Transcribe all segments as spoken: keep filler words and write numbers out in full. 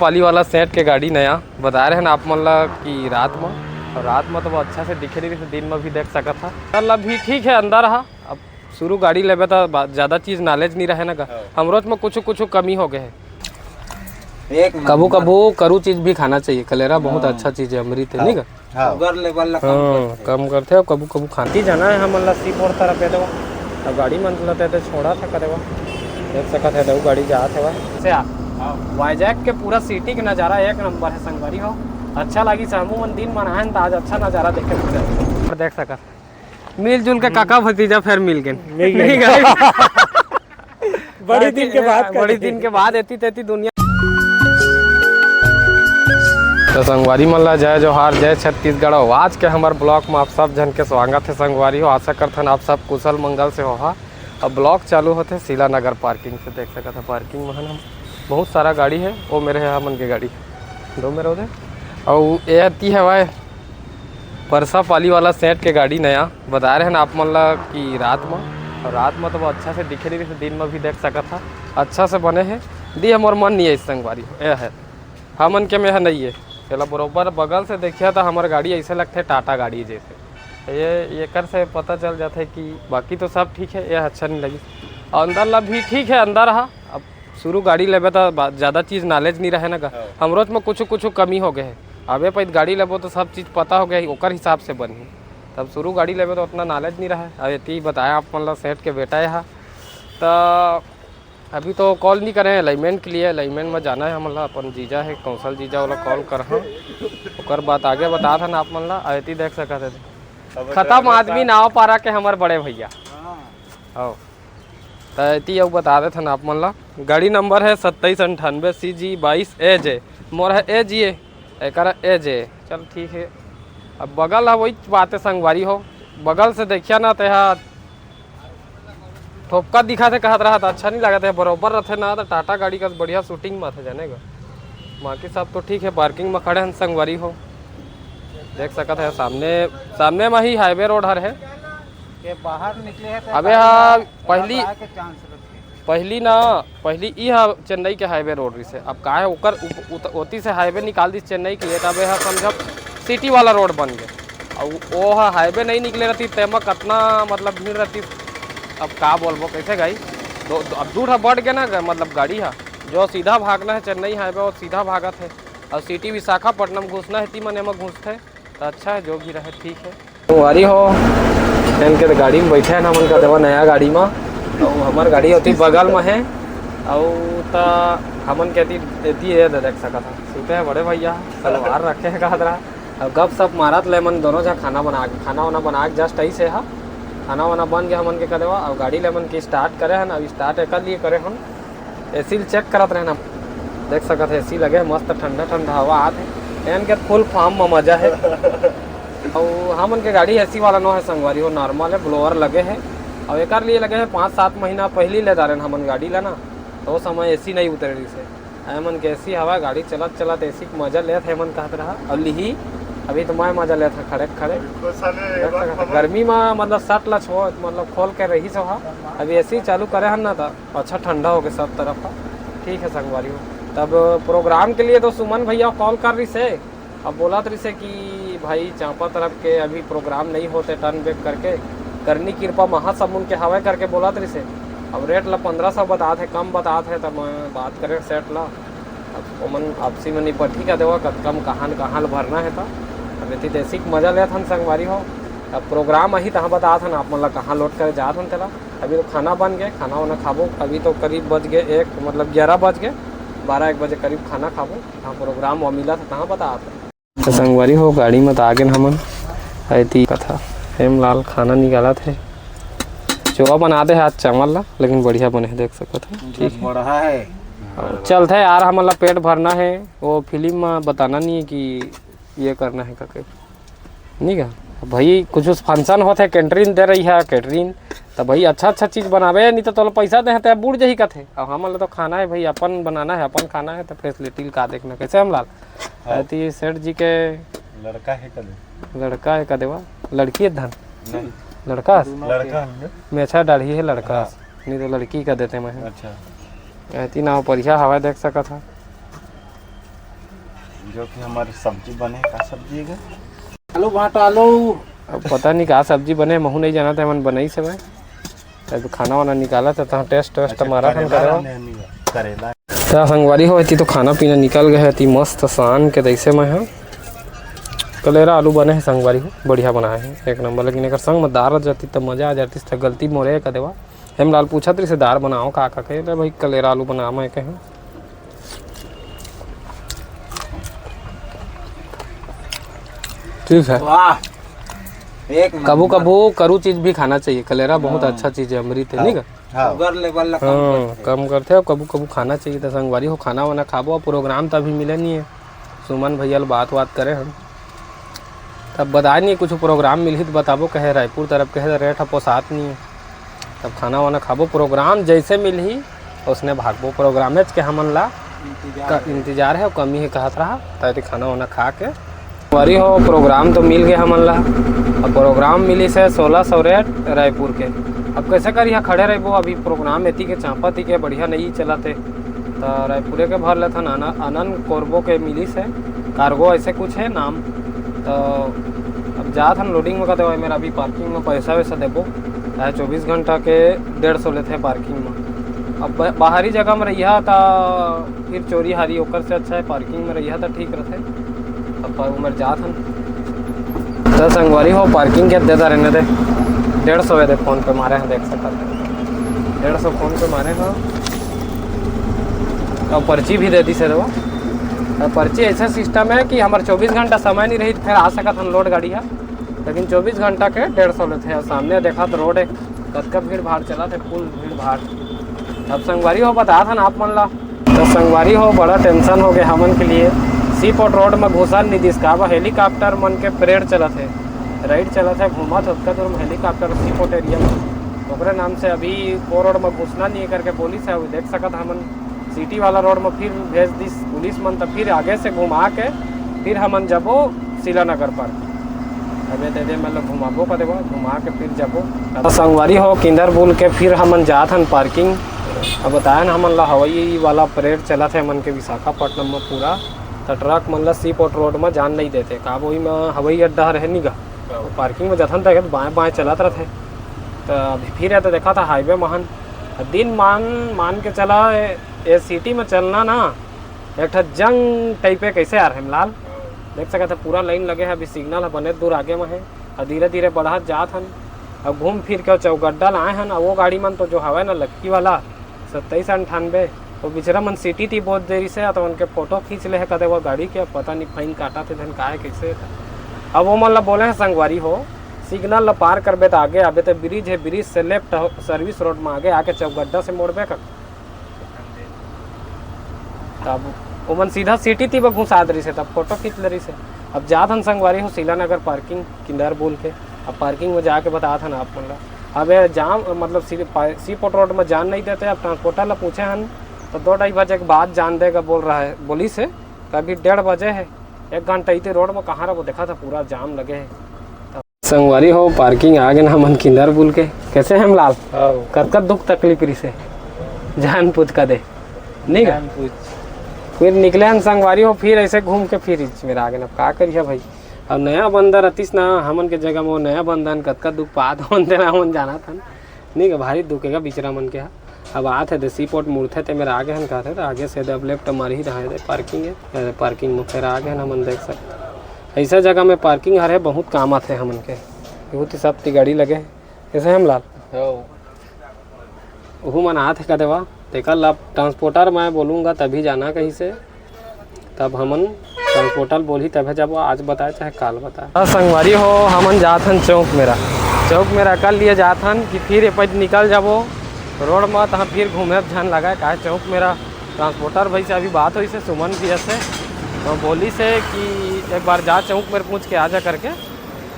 पाली वाला सेठ के गाड़ी नया बताए रहे ना आप मन ला कि रात म, और रात म तो वो अच्छा से दिखे नहीं रहिस, दिन म भी देख सकत हा। कल अभी ठीक है, अंदर हा। अब शुरू गाड़ी लेबे तो बा-, ज्यादा चीज नॉलेज नहीं रहे ना का। हाँ। हमरो म कुछ कुछ कमी हो गए है। एक कभू नंबर। कभू करू चीज भी खाना चाहिए। कलेरा बहुत हाँ। अच्छा चीज है, अमृत है, हाँ। नहीं का? हाँ। शुगर लेवल ला कम हाँ, करथे। कम करथे, और कभू कभू खाती जाना है हमन ला सीपोर तरफ है देवा। अब गाड़ी मन ला ते छोड़ा था करेवा, देख सकत है देव गाड़ी जात है से आ। हाँ। वाईजैक के पूरा सिटी के नजारा एक नंबर है संगवारी हो। अच्छा लागिस, हमू मन दिन बनाए हन त आज अच्छा नजारा देखे मिल जाए। और देख सकत है मिलजुल के काका भतीजा फिर मिल गए। मिल गए। नहीं गए। बड़ी दिन के बाद बड़ी दिन के बाद एती तेती दुनिया। तो संगवारी मन ला जय जोहार, जय छत्तीसगढ़। और आज के हमर ब्लॉग में आप सब झन के स्वागत है संगवारी हो। आशा करथन आप सब कुशल मंगल से होहा। अब ब्लॉग चालू होथे शीला नगर पार्किंग से। देख सकत है पार्किंग में हम बहुत सारा गाड़ी है, वो मेरे है हमन के गाड़ी दो मेरे होते। और ये एती हवय परसा पाली वाला सेठ के गाड़ी नया बताए रहे ना आप मन ला कि रात म, और रात म तो वो अच्छा से दिखे नहीं रहिस, दिन म भी देख सकत हा, अच्छा से बने है। दी हमर मन नहीं है इस संगवारी हो, ए है हमन के में है नहीं है। चला बरोबर बगल से देखिया तो हमर गाड़ी ऐसे लगथे टाटा गाड़ी जैसे। ये एकर से पता चल जाथे कि बाकी तो सब ठीक है, ये अच्छा नहीं लगी। और अंदर ला भी ठीक है, अंदर हा। अब शुरू गाड़ी लेबे तो बा-, ज्यादा चीज नॉलेज नहीं रहे ना का। हाँ। हमरो म कुछ कुछ कमी हो गए है। अबे पैद गाड़ी लेबो तो सब चीज पता हो गया, ओकर हिसाब से बनही। तब शुरू गाड़ी लेबे तो उतना नॉलेज नहीं रहे। अब एती बताया आप मन ला सेठ के बेटा है हा। तो अभी तो कॉल नहीं करे हैं अलाइनमेंट के लिए। अलाइनमेंट में जाना है हमन ला, अपन जीजा है कौशल जीजा वाला कॉल कर हाँ। ओकर बात आगे बता था ना आप मन ला। अब एती देख सकत है अब खत्म आदमी नाव पारा के हमर बड़े भैया। हाँ। हो। त एती अउ बता देथन आप मन ला, गाड़ी नंबर है सत्ताईस अंठानवे सी जी बाईस ए जे। मोर है ए जी ए, एकर ए जे। चल ठीक है। अब बगल है वही बात है संगवारी हो, बगल से देखिया ना तेहा ठोपका दिखा थे कहत रहा था, अच्छा नहीं लगत है, बरोबर रथे ना तो टाटा गाड़ी का बढ़िया शूटिंग में थे जाने का। बाकी सब तो ठीक है, पार्किंग में खड़े हैं संगवारी हो, देख सकत है सामने, सामने में ही हाईवे रोड हर है। के बाहर निकले हैं तो अबे हाँ, पहली, के चांस रखे। पहली ना, पहली ई हा चेन्नई के हाईवे रोड रिसे। अब का है ओकर उप-, उत-, ओती से हाईवे निकाल दिस चेन्नई के लिए, तब यह समझब सिटी वाला रोड बन गए। अब वो हा हाईवे नहीं निकले रहती, तेमा कतना मतलब भीड़ रहती। अब का बोलबो, कैसे गाई? दो, दो, अब दू ठा बढ़ गए ना ग-, मतलब गाड़ी हा, जो सीधा भागना है चेन्नई हाईवे, वो सीधा भागत है। और सिटी विशाखापट्टनम घुसना है, ती मन एमा घुसथे। तो अच्छा है, जो भी रहे ठीक है। संगवारी हो, एन के गाड़ी में बैठे हैं हमन का देवा नया गाड़ी में, और हमार गाड़ी होती बगल में है, और ता हमन के एती, एती है तो देख सकत है, सुते हैं बड़े भैया, सलवार रखे हैं कहत रहा, और गप सप मारत ले मन दोनों झा खाना बना के, खाना वाना बना के जस्ट ऐसे है, खाना वाना बन गया हमन के कदेवा, और गाड़ी ले मन के स्टार्ट करे हन, अब स्टार्ट एकर लिए करे हन, एसी ल चेक करत रहना। देख सकत है एसी लगे है, मस्त ठंडा ठंडा हवा आत है। एन के फुल फार्म में मजा है। और हमन के गाड़ी एसी वाला नो है संगवारी हो, नॉर्मल है, ब्लोअर लगे है। और एकर लिए लगे है पाँच सात महीना पहली ले डारेन हमन गाड़ी ला ना, तो ओ समय एसी नहीं उतरे रहिस है। एमन के एसी हवा, गाड़ी चलत चलत एसी के मजा लेत है, एमन कहत रहा। और लिही, अभी तो मैं मजा लेत है खड़े खड़े। अभी खुश हले, देख सकत है, गर्मी में मतलब सट ला छो, मतलब खोल के रही सो हा। अभी एसी चालू करे हन ना, तो अच्छा ठंडा हो गया सब तरफ का। ठीक है संगवारी हो, तब प्रोग्राम के लिए तो सुमन भैया कॉल कर रही से, अब बोलत रही से कि भाई चांपा तरफ के अभी प्रोग्राम नहीं होते टर्न बैक करके, करनी कृपा महासमुंद के हवाई करके बोलत रही से। अब रेट ला पंद्रह सौ बतात है, कम बतात है, तब मैं बात करें सेठ ला। अब ओमन आपसी में निपटी का देवा, कतका म कहाँ न कहाँ ल भरना है त। अब एती देसी के मजा लेत हन संगवारी हो। अब प्रोग्राम अही तहाँ बतात हन आप मन ला कहाँ लोड करे जात हन तेला। अभी तो खाना बन गए, खाना वाना खाबो। अभी तो करीब बज गए एक, मतलब ग्यारह बज गए, बारह एक बजे करीब खाना खाबो। तहाँ प्रोग्राम वो मिला था, तहाँ बतात हन। तो संगवारी हो, गाड़ी में तो आ गए हमन। अइती कथा हेमलाल खाना निकालत हे। चोवा बना दे हे आज चावल ला, लेकिन बढ़िया बने हे, देख सकत हे। ठीक हे। बढ़ा है। चलथे यार, हमन ला पेट भरना हे। वो फिल्म में बताना नहीं है कि ये करना है करके, नहीं का? भाई कुछ उस फंक्शन होत है, कैटरिंग दे रही है, कैटरिंग, तो भाई अच्छा अच्छा चीज बनावे, नहीं तो तोला पैसा दे हैं तो बुड़ जही कथे। अब हमन ला तो खाना है भाई, अपन बनाना है, अपन खाना है, तो फैसिलिटी का देखना। कैसे हेमलाल? हाँ। अति सेठ जी के लड़का है कदे। लड़का है कदे वा? लड़की है धन? नहीं। लड़का? लड़का है। मेछा दाढ़ी है लड़का। हाँ। नहीं तो लड़की का देते मैं। अच्छा। अति नाव परिया हवा देख सकत हा। जो कि हमर सब्जी बने, का सब्जी हे गा? आलू भाटा आलू। अब पता नहीं का सब्जी बने, महू नहीं जानत हे, हमन बनाइस हवय। अब खाना वाना निकालत हे, तहाँ टेस्ट वेस्ट अच्छा, मारा करेला करे हो। रहने हमी गा, करेला। त संगवारी हो, एती तो खाना पीना निकल गए हे, एती मस्त सान के तइसे मैं ह। कलेरा आलू बने हे संगवारी हो, बढ़िया बनाए हे, एक नंबर। लेकिन एकर संग में दार रह जाती त मजा आ जाती, त गलती मोरे कह देवा। हेमलाल पूछत रहिसे दार बनाओ का का, कहे, "ले भाई, कलेरा आलू बना," मैं कहे। ठीक है। वाह, एक नंबर। कभू कभू करू चीज भी खाना चाहिए। कलेरा बहुत हाँ। अच्छा चीज है, अमृत है, हाँ। नहीं का? हाँ। शुगर लेवल ला कम हाँ, करथे। कम करथे, और कभू कभू खाना चाहिए। तो संगवारी हो, खाना वाना खाबो, और प्रोग्राम तो अभी मिले नहीं है। सुमन भैया ल बात वात करे हन, तब बताए नहीं, कुछ प्रोग्राम मिलही त बताबो कहे, रायपुर तरफ कहे, रेट ह पोसात नहीं है। तब खाना वाना खाबो, प्रोग्राम जैसे मिलही उसने भागबो। प्रोग्रामेच के हमन ला इंतजार क-, है। इंतजार है, कमी है कहत रहा, त एती खाना वाना खा के। संगवारी हो, प्रोग्राम तो मिल गए हमन ला। अब प्रोग्राम मिलिस हे सोलह सौ रेट रायपुर के। अब कैसे करिहा, खड़े रहिबो, अभी प्रोग्राम एती के चांपा ती के बढ़िया नहीं चलत हे, त रायपुरे के भर लेथन। आना-, आनंद कोरबो के मिलिस हे, कार्गो ऐसे कुछ है नाम। त अब जात हन लोडिंग में, कहते भाई मेरा अभी पार्किंग में पैसा वैसा देबो, चाहे चौबीस घंटा के डेढ़ सौ लेथे पार्किंग में। अब ब-, बाहरी जगह में रहिहा त फिर चोरी हारी, ओकर से अच्छा है पार्किंग में रहिहा त ठीक रथे। अब पर उमर जात हन। त संगवारी हो, पार्किंग के दे दा रहने दे, डेढ़ सौ दे, फोन पे मारे हैं, देख सकत हैं, डेढ़ सौ फोन पे मारे हैं। और पर्ची भी दे दी से वो। और पर्ची ऐसा सिस्टम है कि हमारे चौबीस घंटा समय नहीं रही, फिर आ सकत हन लोड गाड़ी है, लेकिन चौबीस घंटा के डेढ़ सौ लेथे। और सामने देखा तो रोड है, कतका भीड़ भाड़ चलत हे, फुल भीड़ भाड़। अब संगवारी हो, बतात हन आप मन ला। त संगवारी हो, बड़ा टेंशन हो गए हमन के लिए। सी पोर्ट रोड में घुसन नहीं दिस, का बा, हेलीकॉप्टर मन के परेड चलत हे, राइड चलत हे, घूमत हे ओतका दूर में हेलीकॉप्टर सी पोर्ट एरिया में। ओकरे नाम से अभी वो रोड में घुसना नहीं है करके बोलिस हे। अभी देख सकत हमन सिटी वाला रोड में फिर भेज दिस पुलिस मन, त फिर आगे से घुमा के फिर हमन जबो शीला नगर पर। अबे दे दे, मतलब घुमाबो का देबो, घुमा के फिर जबो। त संगवारी हो, किंदर बोल के फिर हमन जात हन पार्किंग। अब बतायन हमन ला हवाई वाला परेड चलत हे हमन के विशाखापट्टनम में पूरा, त ट्रक मन ला सी पोर्ट रोड में जान नहीं देते, का वही में हवाई अड्डा रहे नी गा, हाँ। पार्किंग में जाथन त बाएं बाएं चलत रहथे। त अभी फिर है त देखा था हाईवे महन, दिन मान मान के चला, ए, ए सिटी में चलना ना एक ठा जंग टाइप के कैसे यार हेमलाल। हाँ। देख सकत है पूरा लाइन लगे है, अभी सिग्नल है बने दूर आगे में है, और धीरे धीरे बढ़त जात हन। अब घूम फिर के चौगड्डा ला आए हन, और वो गाड़ी मन तो जो हवे ना लक्की वाला सत्ताईस अंठानबे, वो बिचरा मन सिटी ती बहुत देरी से, तो उनके फोटो खींच ले है कदे वो गाड़ी के, पता नहीं फाइन काटा थे धन का है कैसे। अब वो मन ला बोले हैं संगवारी हो, सिग्नल ला पार करबे त आगे आबे त ब्रिज है, ब्रिज से लेफ्ट हो, सर्विस रोड में आगे आके चौगड्डा से मोड़बे का। तब ओमन सीधा सिटी ती घुसा दे रहिस हे, तब फोटो खींच ले रहिस हे। अब जात हन संगवारी हो शीला नगर पार्किंग किंदर बोल के, अब पार्किंग में जाके बतात हन आप मन ला। अब ये जाम मतलब सी, पा- सी पोर्ट रोड में जान नहीं देते। अब ट्रांसपोर्टर ला पूछे हन तो दो ढाई बजे के बाद जान देगा बोल रहा है, बोलिस हे। अभी डेढ़ बजे है, एक घंटा इतने रोड में कहाँ रहो, देखा था पूरा जाम लगे है। संगवारी हो, पार्किंग आ गए ना हमन किंदर बोल के। कैसे हेमलाल? हाँ। कतका दुख तकलीफ रहिस हे, जान पूछ का दे, नहीं का? जान पूछ। फिर निकले हन संगवारी हो, फिर ऐसे घूम के फिर इच मेरा आ गए ना। अब का करिए भाई, अब नया बंदा रहतिस ना हमन के जगह में, वो नया बंदा न कतका दुख पात होन तेला हमन जानत हन। नहीं का, भारी दुख है का बिचरा मन के हा। अब आत है दे सी पोर्ट मुड़थे ते मेरा आगे हन कहत है, तो आगे से दे अब लेफ्ट मारी ही रहा है, पार्किंग है, अरे पार्किंग में फिर आगे हन हमन देख सकते। ऐसा जगह में पार्किंग हरे बहुत काम आथे हमन के, बहुत ही सब ती गाड़ी लगे है। ऐसे हेमलाल? हो। ओहू मन आत है का देवा, तेकर ला ट्रांसपोर्टर मैं बोलूँगा तभी जाना कहीं से। तब हमन ट्रांसपोर्टर बोलही तभे जब आज बताए चाहे काल बताए। हाँ संगवारी हो, हमन जात हन चौक मेरा। चौक मेरा कर लिए जात हन कि फिर ए पट निकल जाबो रोड में, तहाँ फिर घूमे झन लगाए, काहे चौक मेरा ट्रांसपोर्टर भाई से अभी बात होइस हे सुमन भैया से, तो बोलिस हे कि एक बार जा चौक मेरे पूछ के आ जा करके।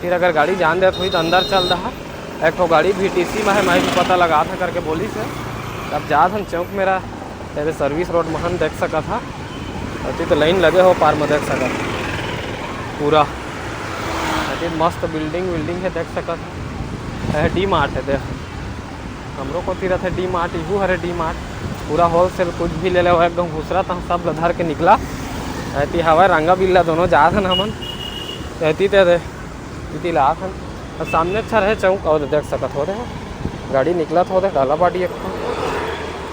फिर अगर गाड़ी जान देत होही तो अंदर चल दहा। एक ठो गाड़ी भी टीसी में है, मैं भी पता लगा था करके बोलिस हे। अब जात हन चौक मेरा, तेरे सर्विस रोड महन देख सकत हा। अति तो लाइन लगे हो पार में देख सकत हा। पूरा अति मस्त बिल्डिंग विल्डिंग है देख सकत हा। यह डी मार्ट है देख। हमरो कोती रथे डी मार्ट, इहू हरे डी मार्ट। पूरा होलसेल कुछ भी ले ले, एकदम घुसरा तहाँ सब ल धर के निकला। एती हवय रंगा बिल्ला, दोनों जात हन हमन। एती ते दे, एती ला आत हन। अउ सामने अच्छा रहे चौक, अउ देख सकत हो, देखो, गाड़ी निकलत हो, देख, डाला बाड़ी एक ठो।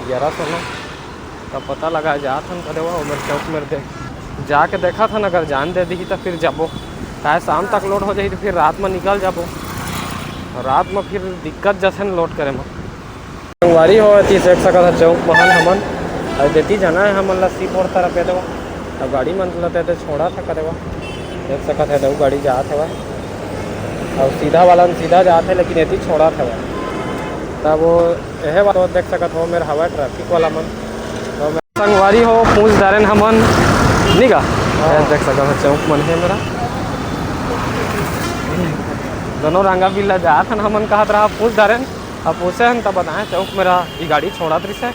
जरा सुनो, तब पता लगा जात हन कदे वो, ओमेर चौक मेर देख, जाके देखत हन, अगर जान दे दिही, त फिर जाबो। काहे शाम तक लोड हो जाही, त फिर रात में निकल जाबो। अउ रात में फिर दिक्कत जैसे न लोड करे में। संगवारी हो, एती देख सकत ह चौक महल हमन, अउ जेती जाना है हमन ला सी फोर तरफ, ये देखो, अब गाड़ी मन ला ते छोड़ा था करेवा, देख सकत है, देखो, गाड़ी जात हवय, अउ सीधा वाला न सीधा जात है, लेकिन एती छोड़ा था। तब वो यह वाला देख सकत हो, मेर हवा ट्रैफिक वाला मन, तो मैं संगवारी हो, पूछ डारेन हमन, नी गा? हाँ। ये देख सकत हो, चौक मन है मेरा, दोनों रंगा बिल्ला जात हन, हमन कहत रहा, पूछ डारेन। अब पूछे हन, तब बताए, चौक मेरा ई गाड़ी छोड़त रहिस हे।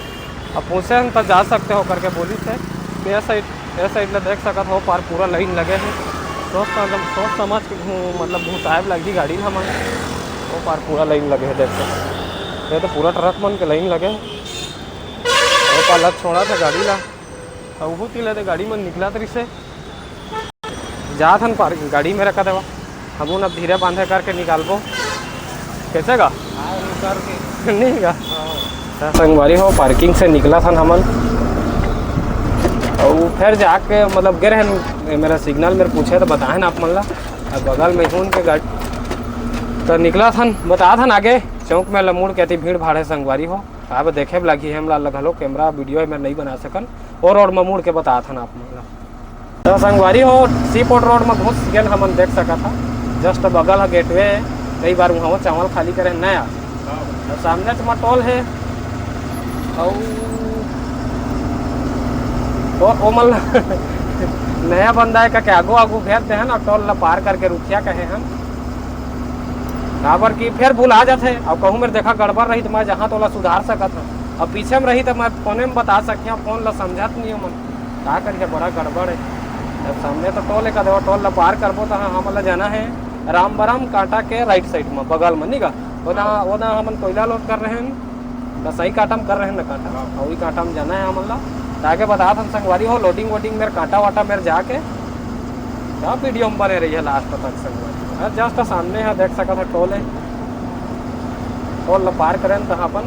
अब पूछे हन, तब जा सकते हो करके बोलिस हे। तो ये साइड, ये साइड ले देख सकत हो, पार पूरा लाइन लगे हे। सोच समझ, सोच समझ के घू-, मतलब घुसाए ला लगही गाड़ी ला हमन। वो पार पूरा लाइन लगे हे, देख सकत हो। ये तो पूरा ट्रक मन के लाइन लगे हे। वो पार ला छोड़ा था गाड़ी ला। अउ उहू ती ले दे गाड़ी मन निकलत रहिस हे। जात हन पार, गाड़ी में रखा देवा। हमन अब धीरे बांधे करके निकालबो। कैसे गा? हाँ, रुक करके। नहीं गा। हाँ। त संगवारी हो, पार्किंग से निकलत हन हमन। अउ फिर जाके, मतलब, गे रहन, मेरा सिग्नल मेर पूछे त बताए हन आप मन ला। अब बगल में हूँ उनके गाड़ी। त निकलत हन, बतात हन आगे चौक में ल मुड़ के एती भीड़ भाड़ है संगवारी हो। अब देखे ला लगही हमला घलो, कैमरा वीडियो में नहीं बना सकन। ओ रोड में मुड़ के बतात हन आप मन ला। त संगवारी हो, सी पोर्ट रोड में घुस गेन हमन, देख सकत हा, just बगल ह गेटवे हे। कई बार उहाँ वो चावल खाली करे नया, त सामने च म टोल हे। अउ तो ओमन ला नया बंदा हे कके आगू आगू भेज दे हन अउ टोल ला पार करके रुकिया कहे हन। काबर कि फेर भुला जाथे, अउ कहूँ मेर देखा गड़बड़ रही त मैं जहाँ तोला सुधार सकत हूँ, अउ पीछे में रही त मैं फोने में बता सकिया, फोन ला समझत नहीं हूँ मन। का करिए, बड़ा गड़बड़ है। जब सामने तो टोल एक आधे टोल ला पार करबो त हाँ, हमन ला जाना है रामबरम कांटा के राइट साइड में, बगल में, नहीं गा? ओदा, ओदा हमन कोयला लोड कर रहे हैं, त सही कांटा में कर रहे हैं ना कांटा, हाँ। अउ ई कांटा में जाना है हमन ला। त आगे बतात हन संगवारी हो, लोडिंग वोडिंग मेर कांटा वाटा मेर जाके सब वीडियो में बने रहिए लास्ट तक संगवारी। हाँ, जस्ट सामने है, देख सकत है टोल है, टोल ला पार करें त अपन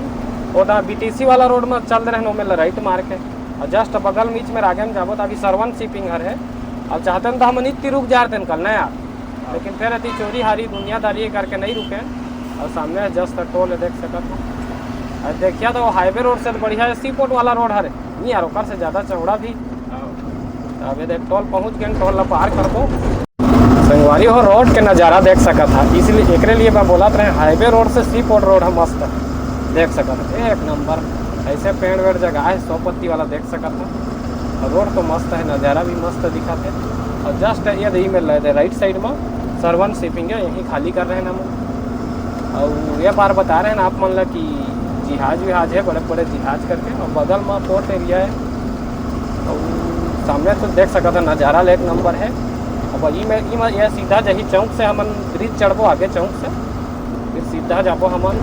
ओदा बीटीसी वाला रोड में चल रहे हैं, ओमे ला राइट मार के। अउ जस्ट बगल में, बीच में आगे में जाबो त अभी सरवन शिपिंग हर है। अब चाहते हैं तो हम इतनी रुक जाते हैं कल, नहीं यार, लेकिन फिर अति चोरी हारी दुनियादारी करके नहीं रुके। अउ सामने जस्ट टोल है, देख सकत हो। अउ देखिया तो हाईवे रोड से तो बढ़िया है, सी पोर्ट वाला रोड हरे, नहीं यार, ओकर से ज़्यादा चौड़ा भी। अब ये देख, टोल पहुँच गए, टोल ला पार करबो। संगवारी हो, रोड के नज़ारा देख सकत हा, इसलिए एकरे लिए मैं बोलत रहे, हाईवे रोड से सी पोर्ट रोड है मस्त, देख सकत हा, एक नंबर। ऐसे पेड़ वेड़ जगह है, सौ पत्ती वाला, देख सकत हा। और रोड तो मस्त है, नज़ारा भी मस्त दिखत है। और जस्ट ये दही में ले दे राइट साइड में सरवन शिपिंग है, यहीं खाली कर रहे हैं हम। और ये बार बता रहे हैं आप मन ला कि जहाज विहाज है, बड़े बड़े जहाज करके, और बगल में पोर्ट एरिया है। और सामने तो देख सकत है, नज़ारा एक नंबर है। अब ई में, ई में ये सीधा जही चौक से हमन ब्रिज चढ़बो आगे चौक से, फिर सीधा जाबो हमन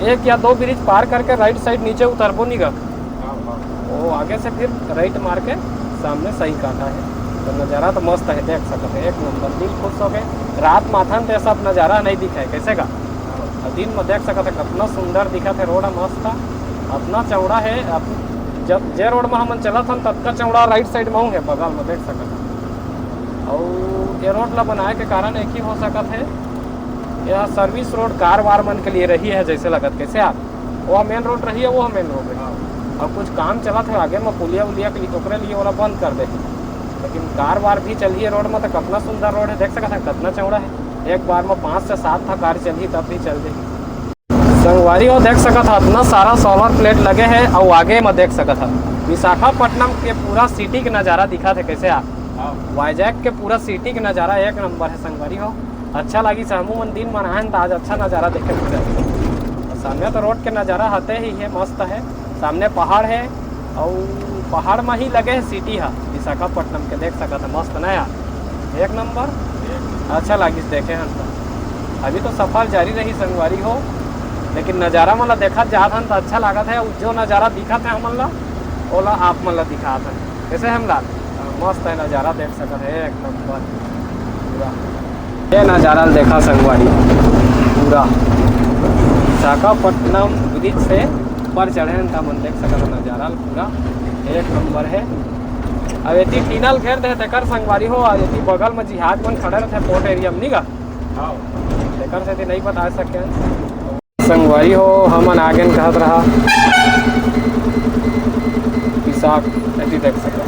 एक या दो ब्रिज पार करके राइट साइड नीचे उतरबो नहीं गा। हाँ, हाँ। वो आगे से फिर राइट मार के सामने सही काटा है। तो नज़ारा तो मस्त है, देख सकते हैं, एक नंबर, दिल खुश हो गए। रात माथन ते सब नज़ारा नहीं दिखाए, कैसे का? हाँ। और दिन में देख सकते हैं, कितना सुंदर दिखा थे, रोड मस्त था, अपना चौड़ा है। अब जब जे रोड में हमन चलत हन, ततका चौड़ा राइट साइड में है, बगल में देख सकते हैं। और ये रोड ला बनाए के कारण एक ही हो सकत है, यह सर्विस रोड कार वार मन के लिए रही है, जैसे लगत, कैसे आप, वो मेन रोड रही है, वो मेन रोड रही। हाँ। और कुछ काम चलत है आगे में, पुलिया उलिया के लिए, ओकरे लिए ओला बंद कर दे। लेकिन कार वार भी चलिए रोड में, तो कितना सुंदर रोड है, देख सकत है, कितना चौड़ा है। एक बार में पाँच से सात था कार चलही, तब भी चल दे। संगवारी हो, देख सकत हा, इतना सारा सोलर प्लेट लगे है, और आगे में देख सकत हा, विशाखापट्टनम के पूरा सिटी के नज़ारा दिखा थे, कैसे आप, हाँ। वाईजैक के पूरा सिटी के नज़ारा एक नंबर है संगवारी हो। अच्छा लगिस, हमू मन दिन मन आए हन, त आज अच्छा नज़ारा देखे के मिलत। और सामने तो रोड के नज़ारा हते ही है, मस्त है। सामने पहाड़ है, और पहाड़ में ही लगे है सिटी है विशाखापट्टनम के, देख सकत है, मस्त नया, एक नंबर। अच्छा लगिस देखे हन तो। अभी तो सफर जारी रही संगवारी हो, लेकिन नज़ारा मन ला देखत जात हन तो अच्छा लागत है। जो नज़ारा दिखत है हमन ला, ओला आप मन ला दिखात हन। कैसे हम लाल? मस्त है नज़ारा, देख सकत है, एक नंबर पूरा। ये नज़ारा ल देखा संगवारी, पूरा विशाखापट्टनम ब्रिज से ऊपर चढ़े हन, त हमन देख सकत है नज़ारा ल पूरा एक नंबर है। अब एती टीना ल घेर दे हे तेकर संगवारी हो, अउ एती बगल में जहाज मन खड़े रहते पोर्ट एरिया में, नी गा? हाँ। तेकर सेती नहीं बता सके। संगवारी हो, हमन आगेन कहत रहा विशाख, एती देख सकत,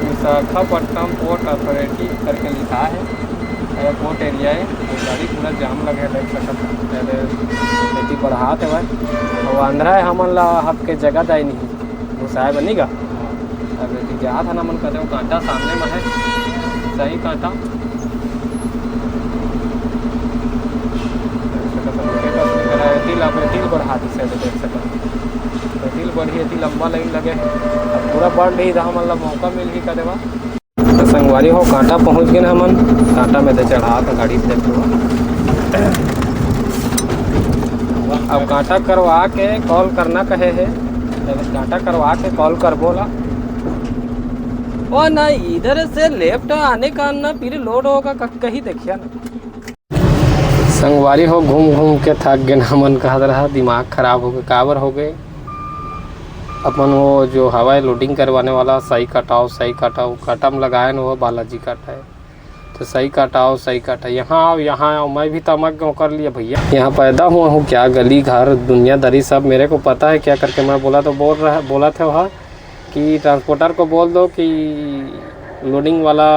विशाखापट्टनम पोर्ट अथॉरिटी करके लिखा है। ये पोर्ट एरिया है, ये गाड़ी पूरा जाम लगे है, देख सकत। पहले एती बढ़ात हवय, अउ अंधरा है, हमन ला हब के जगह दाई नहीं घुसाए बर, नी गा। अब एती जात हन हमन, कते वो कांटा सामने में है, सही कांटा। देख सकत हव, एती ला, एती बढ़ा दिस हे, देख सकत हव। एती बढ़ही, एती लंबा लाइन लगे हे। अब पूरा बढ़ रही, त हमन ला मौका मिलही का देवा। त संगवारी हो, कांटा पहुंच गेन हमन। कांटा में तो चढ़ा था गाड़ी, देख लो। अब कांटा करवा के कॉल करना कहे हे, तब कांटा करवा के कॉल करबो ला। ओ नहीं, इधर से लेफ्ट आने का ना, फिर लोड होगा क-, कहीं देखिया ना। संगवारी हो, घूम घूम के थक गेन हमन, कहत रहा दिमाग खराब हो गए। काबर हो गए? अपन वो जो हवाई लोडिंग करवाने वाला सही कटाओ, सही कटाओ, कटम लगाए न वो बालाजी कटाए। तो सही कटाओ, सही कटाओ, यहाँ आओ, यहाँ आओ। मैं भी तमक गया कर लिए भैया। यहाँ पैदा हुआ हूँ क्या, गली घर दुनियादारी सब मेरे को पता है क्या करके मैं बोला तो बोल रहा, बोला था वहाँ कि ट्रांसपोर्टर को बोल दो कि लोडिंग वाला,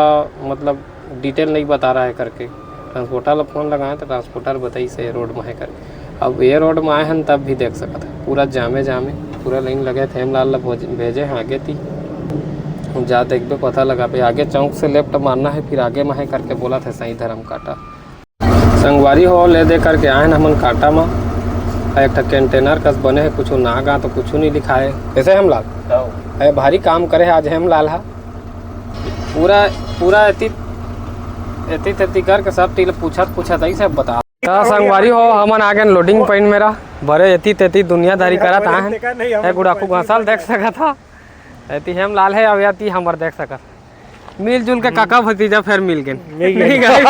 मतलब, डिटेल नहीं बता रहा है करके। ट्रांसपोर्टर ला फोन लगाए तो ट्रांसपोर्टर बताइस हे रोड में है करके। अब ये रोड में आए हन तब भी देख सकत है पूरा जामे जामे, पूरा लाइन लगे थे। हेमलाल ला भोज-, भेजे हैं आगे ती, जा देखबे पता लगा पे आगे चौक से लेफ्ट मारना है, फिर आगे में है करके बोला थे सही धर्म काटा। संगवारी हो, ले दे करके आए हन हमन कांटा म। एक ठा कंटेनर कस बने हे, कुछू ना गा तो कुछू नहीं लिखाए। कैसे हेमलाल? ए, भारी काम करे हे आज हेमलाल हा। पूरा, पूरा एती, एती तेती करके सब ती ल पूछत, पूछत ऐसे बता। त संगवारी हो, हमन आ गेन लोडिंग पॉइंट मेरा। बड़े एती तेती दुनियादारी करत आए हन। ए, गुड़ाखू घासल देख सकत हा। एती हेमलाल हे, अब एती हमर देख सकत। मिलजुल के काका भतीजा फेर मिल गेन। मिल गेन। नहीं गए।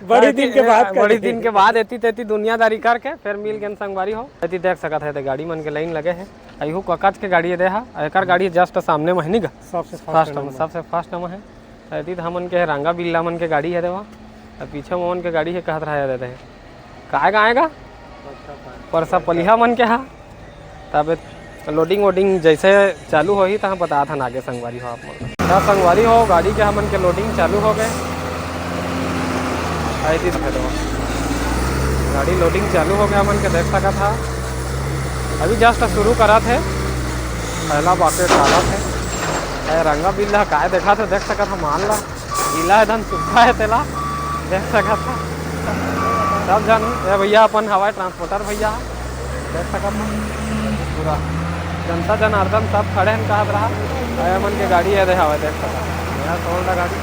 बड़ी दिन के बाद बड़ी दिन के बाद एती तेती दुनियादारी करके फेर मिल गेन संगवारी हो। एती देख सकत है, ते गाड़ी मन के लाइन लगे है। अइहू ककाच के गाड़ी दे हा, एकर गाड़ी जस्ट सामने में है, नी गा? सबसे फास्ट नंबर। सबसे फास्ट नंबर है। एती त हमन के रंगा बिल्ला मन के गाड़ी है देवा। अब पीछे मोहन के गाड़ी है, कहत रहा है, दे दे। काय गाएगा? परसा पलिहा मन के हा। तब लोडिंग वोडिंग जैसे चालू होही, तहाँ बतात हन आगे संगवारी हो आप मन। त संगवारी हो, गाड़ी के हमन के लोडिंग चालू हो गए। आई थी दिखा दो। गाड़ी लोडिंग चालू हो गए, हमन के देख सकत हा। अभी जस्ट शुरू करत हे, पहला बकेट डालत हे। ए, रंगा बिल्ला काय देखत हे, देख सकत हा माल ला। गीला एकदम सूखा है तेला, देख सकत हा। सब जन, ए भैया अपन हवाई ट्रांसपोर्टर भैया, देख सकत हा पूरा जनता जनार्दन सब खड़े हैं, कहत रहा। ए, हमन के गाड़ी है दे हवाई, देख सकत हा। यहाँ छोड़ दा गाड़ी,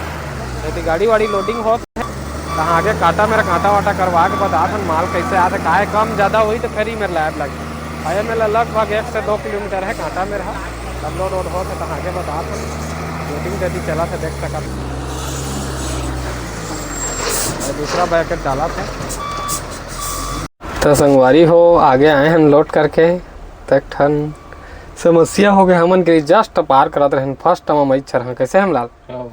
यदि गाड़ी वाड़ी लोडिंग होत है, तहाँ आगे कांटा मेरा कांटा वाटा करवा के बतात हन, माल कैसे आते, काहे कम ज़्यादा हुई तो फेर ही मेरे लायक लगे। अरे मेरा लगभग एक से दो किलोमीटर है कांटा मेरा। अब लोड वोड होत हे, तहाँ आगे बतात हन। लोडिंग जल्दी चलत हे, देख सकत। अउ दूसरा बकेट डालत हे। त संगवारी हो, आगे आए हन लोड करके। त एक ठन समस्या हो गए, हमन के जस्ट पार करत रहन, फर्स्ट टाइम हम इच्छा रहन। कैसे हेमलाल? हाँ।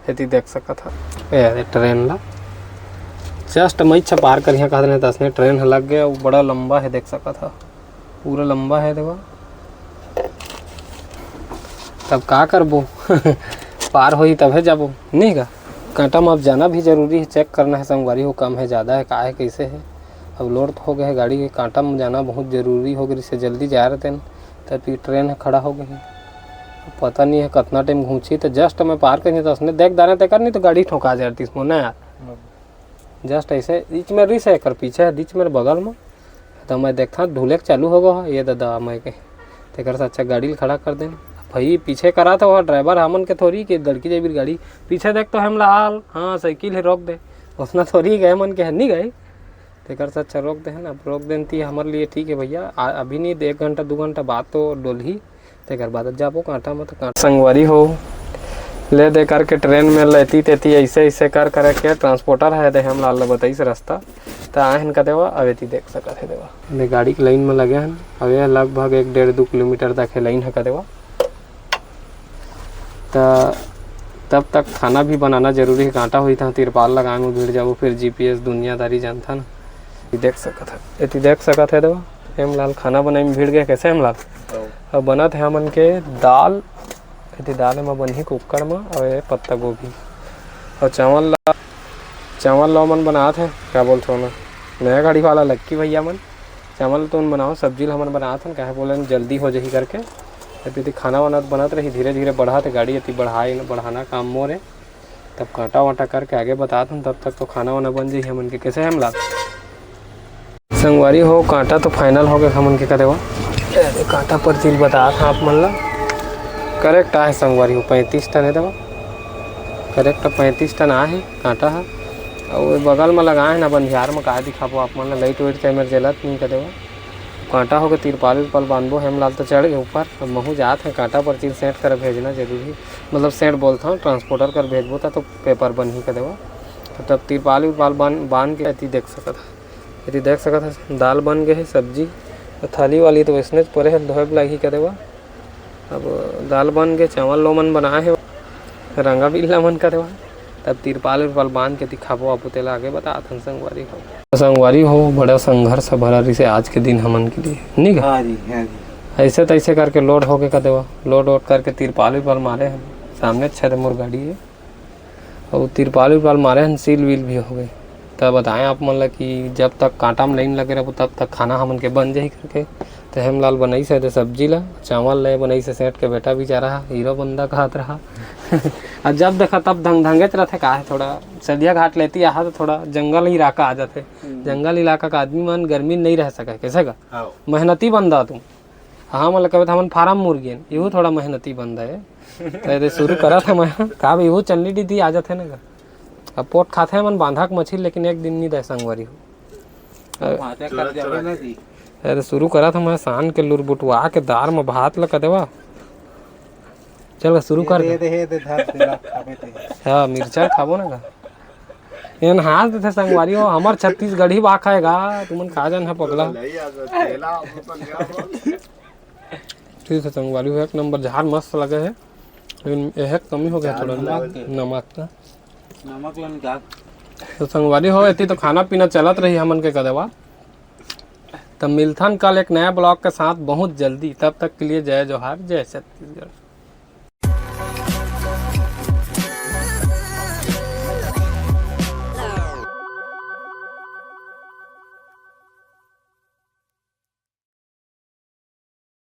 एती देख सकत हा। ए, ए ट्रेन ला जस्ट मइच्छा पार करिहा कहत रहे, तसने ट्रेन ह लग गया। वो बड़ा लंबा है, देख सकत हा, पूरा लंबा है, देखो। तब का करबो? पार होही तभे जाबो, नहीं का? कांटा में अब जाना भी जरूरी है, चेक करना है संगवारी हो, कम है, ज़्यादा है, का है, कैसे है। अब लोड तो हो गया है गाड़ी के, कांटा में जाना बहुत जरूरी हो गया, इससे जल्दी जा रहे थे, तब फिर ट्रेन है खड़ा हो गई है। पता नहीं है कितना टाइम घूंची, तो जस्ट मैं पार करी, तो उसने देख दाने ते कर, नहीं तो गाड़ी ठोका जाए तीस मोना यार। जस्ट ऐसे बीच में रिस है, एकर पीछे है, बीच में बगल में। तो मैं देखता ढूले के चालू हो गया, ये दादा मैं के तेकर से अच्छा गाड़ी ल खड़ा कर देन। भाई पीछे करा था वो ड्राइवर, हमन के थोड़ी के लड़की जाबी गाड़ी पीछे देख तो हम लाल, हाँ साइकिल है रोक दे, उसना थोड़ी गए मन के है नहीं गए। तेकर से अच्छा रोक दे है ना, रोक देन ती हमारे लिए ठीक है भैया। आ, अभी नहीं, एक घंटा दो घंटा बाद तो डोलही। तेकर बाद जाबो कांटा म। त कांटा संगवारी हो, ले दे करके ट्रेन में लेती तेती ऐसे ऐसे कर करे के ट्रांसपोर्टर है दे हमन ला बताइस रास्ता। त आए हन कदेवा, अवे ती देख सकत हे देवा, ले गाड़ी के लाइन में लगे हन। अवे लगभग एक डेढ़ दू किलोमीटर तक हे लाइन ह कदेवा। त तब तक खाना भी बनाना जरूरी है। कांटा होई त तिरपाल लगाए में भिड़ जाबो, फिर जीपीएस दुनियादारी जानथा ना। ये देख सकत है, एती देख सकत है देवा, हेमलाल खाना बनाई में भिड़ गए। कैसे हेमलाल? अब बनत है हमन के दाल, एती दाल एमा बनही कुकर म, अउ ये पत्ता गोभी अउ चावल ला, चावल ला ओमन बनात है, का बोलथो ना, नया गाड़ी वाला लक्की भैया मन। चावल तो ओमन बनाओ, सब्जी ला हमन बनात हन, काहे बोले न जल्दी हो जाही करके। एती खाना वाना बनत रही, धीरे धीरे बढ़त है गाड़ी, एती बढ़ाए बढ़ाना काम मोर है। तब कांटा वांटा करके आगे बतात हन, तब तक तो खाना वाना बन जाही हमन के। कैसे हेमलाल? संगवारी हो, कांटा तो फाइनल हो गए हमन के कदेवा। अरे, कांटा परचिल बतात हन आप मन ला। करेक्ट आहे संगवारी हो, पैंतीस टन है देवा। करेक्ट पैंतीस टन आहे कांटा ह। अउ ए बगल में लगाए हे ना बंधियार में, का दिखाबो आप मन ला, लाइट वाइट तो एमेर जलत नहीं कदेवा। कांटा होके तिरपाल उरपाल बांधबो, हेमलाल तो चढ़ गए ऊपर। अब महू जात है कांटा परचिल सेठ कर भेजना जरूरी, मतलब सेठ बोलथन, ट्रांसपोर्टर कर भेजबो ता तो पेपर बनही कदेवा। तब तिरपाल उरपाल बांध, बांध के एती देख सकत है। एती देख सकत है, दाल बन गए है, सब्जी, थाली वाली तो वैसने परे है, धोए ला लगही कदेवा। अब दाल बन गए, चावल लो मन बनाए है, रंगा बिल्ला मन कदेवा। तब तिरपाल उरपाल बांध के दिखाबो, आप तेला आगे बतात हन संगवारी हो। संगवारी हो, बड़ा संघर्ष भरा रिसे आज के दिन हमन के लिए, नहीं गा? हाँ जी, हाँ जी। ऐसे तैसे करके लोड होके कदेवा, लोड वोड करके तिरपाल उरपाल मारे हन। सामने छे दे मोर गाड़ी है। अउ तिरपाल उरपाल मारे हन, सील वील भी हो गए। त बताएं आप मन ला कि जब तक कांटा में लाइन लगे रहबो, तब तक खाना हमन के बन जाही करके। त हेमलाल बनाइस हे दे सब्जी ला, चावल ले बनाइस हे सेठ के बेटा बेचारा ह, हीरो बंदा कहत रहा। अउ जब देखा तब धंग धंगेच रहथे, का है, थोड़ा सदिया घाट लेती आहा तो थोड़ा जंगल इलाका आ जाथे। हम्म। जंगल इलाका का आदमी मन गर्मी नहीं रह सके, कैसे का? हाँ। मेहनती बंदा तुम। हाँ, मतलब कबे त हमन फार्म मुर्गी हन, इहू थोड़ा मेहनती बंदा है। त एदे शुरू करत हे मैं, का भाई, इहू चन्नी दीदी आ जाथे ना गा। अब पोट खाथे हमन बांधा के मछली, लेकिन एक दिन नहीं दे संगवारी हो। अ, माता कर देवे ना जी। अरे शुरू करत हे मैं, सान के लुरबुटवा के दार में भात ल कदेवा। चल गा, शुरू कर दे। दे, दे, दे, धर, तेला खाबे ते। हाँ, मिर्चा खाबो ना गा। एन हाँस देथे संगवारी हो, हमर छत्तीसगढ़ी भाखा हे गा, तुमन का जन है पगला। ठीक है संगवारी हो, एक नंबर झार मस्त लगे है, लेकिन यह कमी हो गया थोड़ा नमक के। नमक का। नमक ला निकाल। तो संगवारी हो, एती तो खाना पीना चलत रही हमन के कदेवा। तब मिलथन कल एक नया ब्लॉग के साथ बहुत जल्दी, तब तक के लिए जय जोहार, जय छत्तीसगढ़।